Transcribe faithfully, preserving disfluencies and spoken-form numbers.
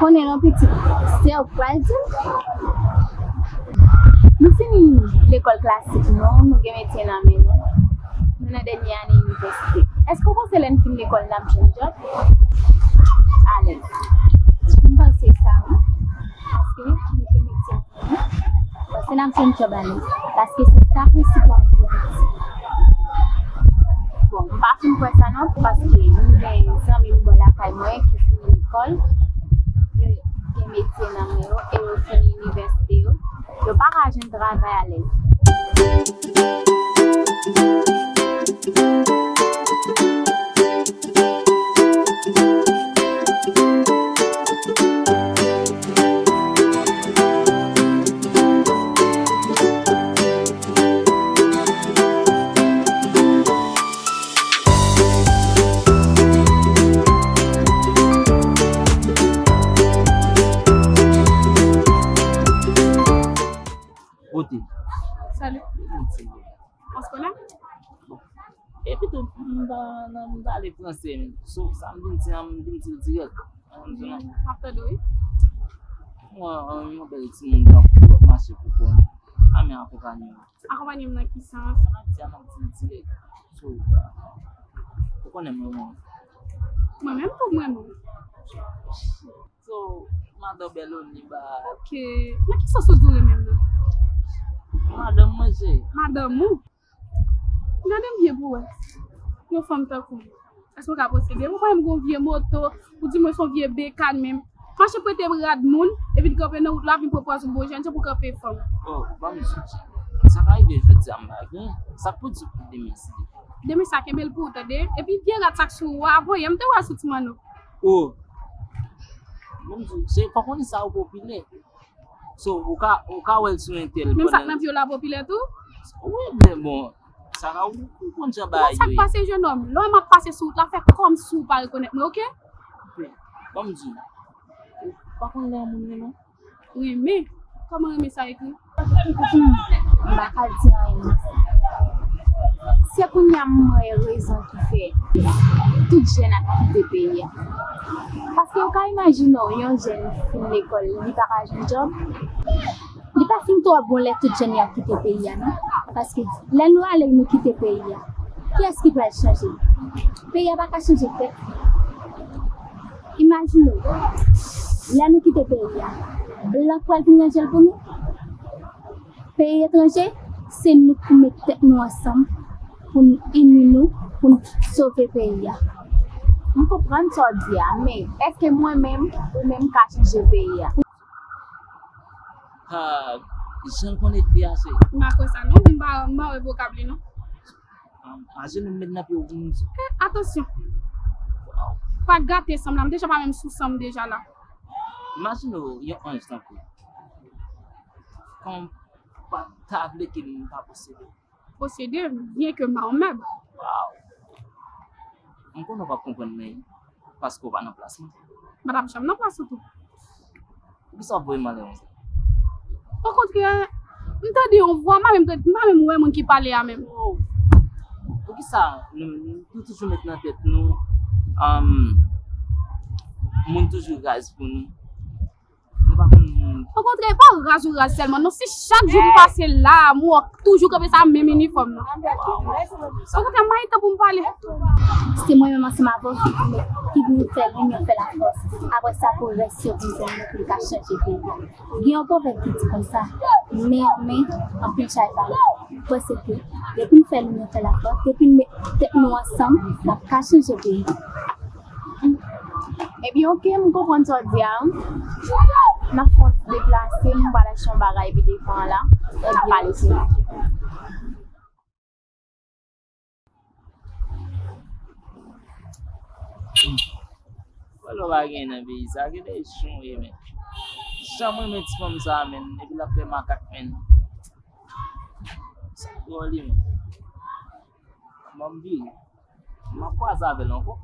Konnen non pitit, se w k pral di m. Nou fini lekòl klasik nou, nou gen metye nan men nou. Nou nan dènye ane inivèsite. Èske w panse lè n fin lekòl n ap jwenn djòb? Alèz. M panse sa, wi. Paske nou gen metye nan men nou. Panse n ap jwenn djòb alèz. Paske se sa prensip lavi a di. Bon, m pa fin kwè sa non, paske m gen zanmi m bò lakay mwen ki fini lekòl, yo gen metye nan men yo e yo fini inivèsite yo. Yo pa ka jwenn travay alèz. Bote. Salut. Bonjou. Est-ce qu'on a? Bon. E pito, m pa, nan, m pale franse, men. So, sa m vin di an, m vin di l dirèk. M ap tande w, wi. Mwen, yon bèl timoun k ap mache pou kò l. Pa men akonpanye m. Akonpanye m nan ki sans? Sa m ap di a, m ap di l dirèk. So, ou konnen mwen, mwen. Mwen menm tou, mwen menm. So, madan Bèloni ba. Ok. Nan ki sans ou di w renmen m nan? Madanm mwen, cheri. Madanm ou? Gade m byen pou w wè. Yon fanm tankou m. Èske w ka posede? Mwen menm gon vye moto, ou di mwen se yon vye bekàn menm. Mache prete rad moun, epi l kanpe nan wout la, vin pran pòz yon bon jènjan pou kanpe fanm. Oh, ban m di w. Sa ka rive jodi a m pa gen, sa k pou di pou demen si. Demen sa kenbe l pou ou tande. Epi vye rad sa k sou ou a, voye m te wè sou ti manno. Oh. Ban m di w, se fòk ou di sa ou popilè. So, ou ka, ou ka wè l sou entèl. Menm sa k nan pye w la popilè tou? Wi, men bon, sa ka ou, ou konn jan bagay yo ye. Bon, sa k pase jennonm? Lè w m ap pase sou wout la, fè kòmsi w pa rekonèt mwen, oke? Ban m di w, ou pa konn lè yon moun renmen? Renmen? Kòman renmen sa ekri? Hmm, m pa ka di anyen. Se kounye a m wè rezon ki fè tout jèn ap kite peyi a. Paske ou ka imajine w, yon jèn fin lekòl, li pa ka jwenn djòb. Li pa fin twò bon lè tout jèn yo ap kite peyi a, non. Paske lè nou ale, nou kite peyi a, kiyès ki pral chanje? Peyi a pa ka chanje tèt. Imajine w, lè nou kite peyi a, blan k pral vin ranje l pou nou? Peyi etranje, se nou k pou met tèt nou ansanm pou n ini nou, pou n sove peyi a. M konprann sa w di a, men èske mwen menm, ou menm ka chanje peyi a? Ah, jan l konn ekri a, se. M pa kwè sa, non. M pa, m pa wè vokab li, non. Ajenou m met nan pye w pou m di. Eh, atansyon. Pa gate san m la, m deja pa menm sou san m deja la. Imajine w, yon anj tankou w. Kòman w pa ta vle ke m pa posede w? Posede, byen ke m pa yon mèb. Waw. M konnen w p ap konprann, men paske w pa nan plas mwen. M pa t ap janm nan plas ou tou. Poukisa w ap voye m ale konsa? Okontrè, m tande yon vwa, m pa menm tande, m pa menm wè moun ki pale a menm. Oh. Poukisa nou, nou toujou met nan tèt nou, um, moun toujou raz pou nou? Nou pa konn moun. Okontrè, e pa raz ou raz sèlman, non, se chak jou m pase la, m wè w toujou kanpe sa menm inifòm nan. Okontrè, m pa gen tan pou m pale. Se mwen menm ansanm avè w ki pou, ki pou fè linyon fè lafòs. Apre sa, pou rès yo vin jwenn nou pou n ka chanje peyi a. Gen yon pwovèb ki di konsa, men an men, anpil chay pale. Mwen panse ke depi n fè linyon fè lafòs, depi n met tèt nou ansanm, n ap ka chanje peyi a. Ebyen, oke, m konprann sa w di a, wi. N ap fè yon ti deplase, m pral achte yon bagay pi devan la, n ap pale sou la. Wè lè w pa gen nan peyi sa, gen de jan w ye, men. Jan mwen renmen ti fanm sa, men, epi l ap fè makak, men. Sa dwòl, wi, men. Ban m vire. M ap kwaze avè l ankò.